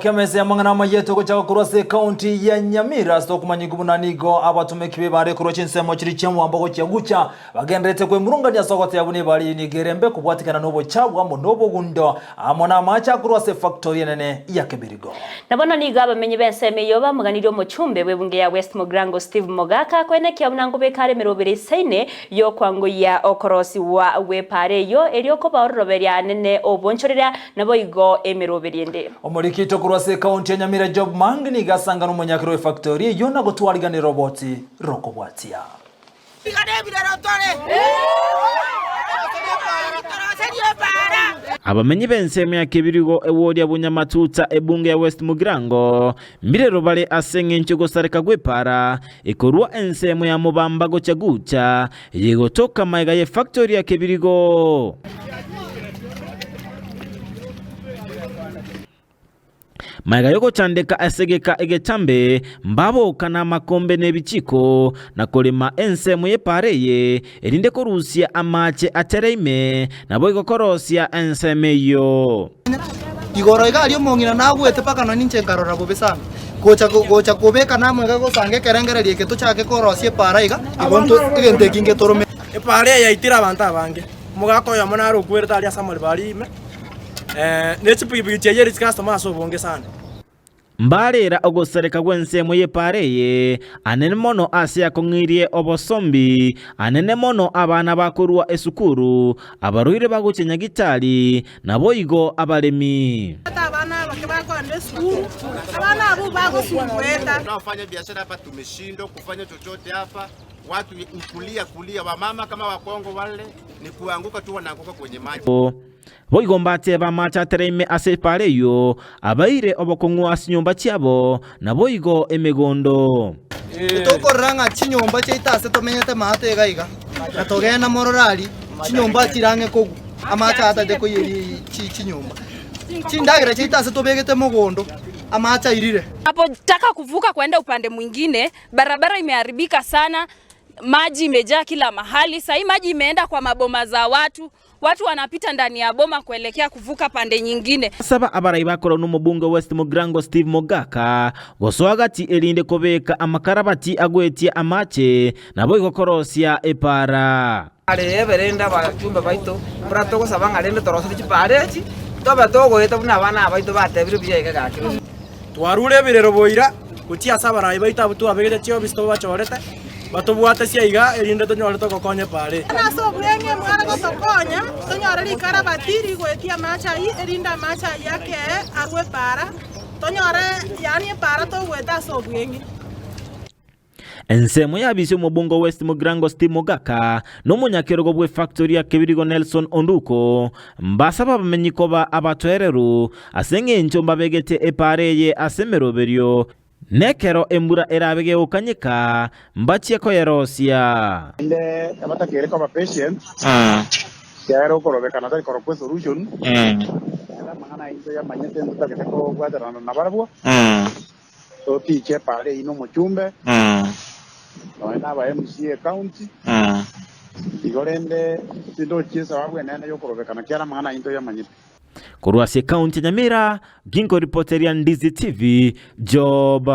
Kemese amang'ana amayia togochaka korwa ase ekaunti ya Nyamira ase okomanyigwa buna nigo abatomeki b'ebare korwa chinsemo chiria chiamwambo gochia gucha bagendererete kwemurungania ase ogoteba buna ebare eyio nigo ere embe kobwatikana nobochabu amo nobogundo amo namache akorwa ase efactori enene ya Kebirigo. Na bono nigo abamenyi b'ensemo eyio bamoganirie omochumbe bw'ebunge ya West Mugirango Steve Mogaka koenekia buna nkobeka are emeroberi eisaine y'okwangoyia okorosigwa gw'epaara eyio erio koba ororoberia anene obonchoreria Naboigo emeroberi ende. Omorikito korwa ase ekaunti ya Nyamira Job Mang nigo asangana omonyakero w'efactori eyio na gotwariganera roboti rokobwatia. Abamenyi b'ensemo ya Kebirigo eworia Bunyamatuta ebunge ya West Mugirango mbirero bare ase eng'encho gosareka gw'epaara ekorwa ensemo ya Mobamba gochia Gucha Eyegotoka magega y'efactori ya kebirigo. Magega y'ogochandeka ase egeka egetambe, mbaboka namakombe na ebichiko, na korema ensemo y'epaara eye, erinde korusia amache atere ime, naboigo korosia ensemo eyio. Igoro iga aria omong'ina nagwete mpaka nonya inche nkarora bobe sana. Gocha gocha kobeka namo iga gosanga ekerengererio eke tochake korosia epaara iga, igo nto egento eki ngetorome. Epaara eye yaitire abanto abange, omogaka oyomo nare okwerete aria ase amariba aria ime, ne chipigipigi chiayeire chikasitoma ase obonge sana. Mbarera ogosareka gw'ensemo y'epaara eye, anene mono ase akong'irie obosombi, anene mono abana bakorwa esukuru, abarwaire bagochia nyagitari, naboigo abaremi. Boigo mbatebe amache atere ime ase epaara eyio, abaire obokong'u ase chinyomba chiabo, naboigo emegondo. Tokorora ng'a chinyomba chiaito ase tomenyete maate iga iga, na togenda morore aria, chinyomba chire ang'e kogwa, amache aya atagete koiyeria chinyomba. Chindagera chiaito ase tobegete mogondo, amache airire. Napotaka kuvuka kwenda upande mwingine, barabara imeharibika sana, maji imejaa kila mahali, sahii maji imeenda kwa maboma za watu. Watu wanapita ndani ya boma kuelekea kuvuka pande nyingine. Saba abarai bakorwa nomobunge West Mugirango Steve Mogaka gosoa gati erinde kobeka amakarabati agwetie amache naboigo korosia epaara. Arebe rende abachumba baito, buna togosaba ng'a rende toroserie chipaara echi, tobe togoeta buna abana aba baito batebire buya iga gaki. Twarure ebirero boira gochia ase abarai baito abwo twabegete chiofisi tobachorete, batobwatesie iga, erinde tonyore togokonya epaara eye. Ase obweng'e mware gotokonya tonyore rikarabati rigoetia amache ayio, erinde amache ayio akee arwe epaara, tonyore yaani epaara togoeta ase obweng'e. Ensemo y'abisi omobunge o West Mugirango Steve Mogaka na omonyakerogo bw'efactory ya Kebirigo Nelson Onduko mbasaba abamenyi koba abatoereru ase eng'encho mbabegete epaara eye ase emeroberio nekero embura erabe gegokanyeka mbachie koyerosia. Naende abatakere koba patient, ekiagera okorobekana tari korokwa esolution, naende amang'ana aito yamanyete ntotagete kobwaterana nabarabwo. Totiche epaara eyio nomochumbe, nonya naba MCA ecounty, igo rende tindochi esababu enene yokorobekana kiara amang'ana ayio ntoyamanyete. Korwa ase ekaunti ya Nyamira, ginkoripoteria Ndizi TV, Job.